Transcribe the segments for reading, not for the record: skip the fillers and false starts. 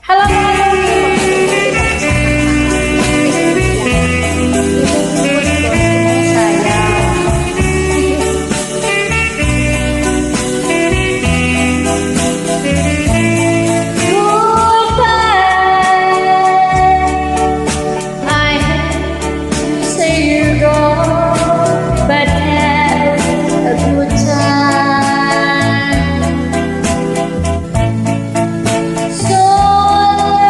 Hala, mga lovi, magpili sa imong kuskus, imong sayaw. Goodbye. I hate to say you go, but have a good time. So long,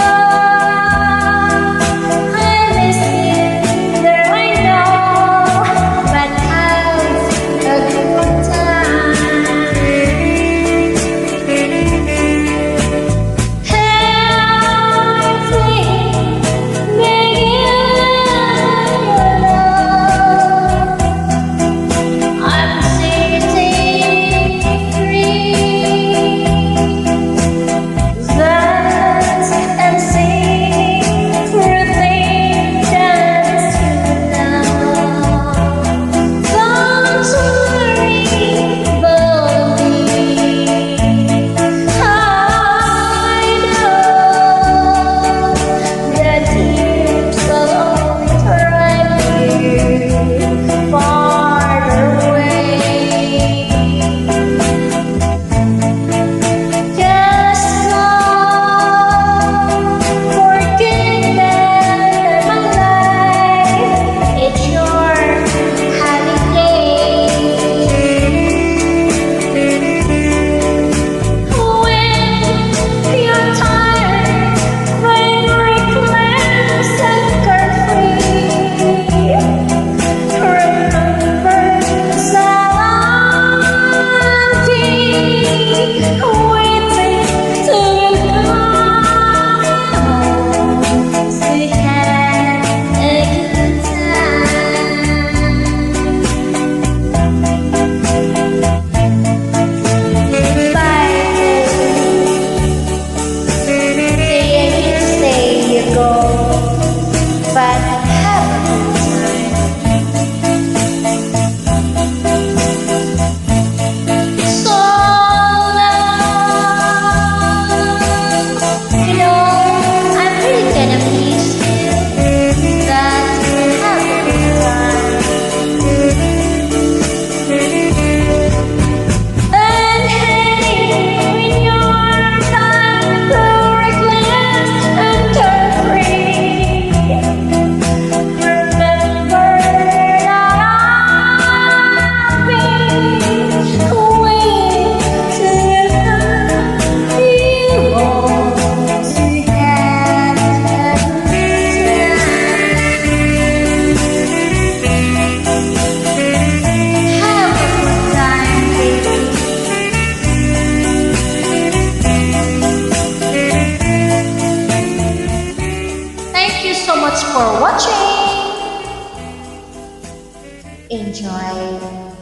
I miss you, there I know, but have a good time. Hearts begging your love. I'm sitting free, dance and sing for things that you know. Don't worry about me. I know that tears will only drive you farther away. Just go, forget that I'm alive. It's your holiday. When you're tired, when reckless and carefree, remember that I'll be waiting to welcome you to have a good time. Bye, baby. I hate to say you go, but have a good time. So long. I'm really gonna miss you, but have a good time. And hey, when you're done, reckless and carefree, remember that I'll be waiting to welcome you all to have a good time. Have a good time, baby. Thank you so much for watching. Enjoy.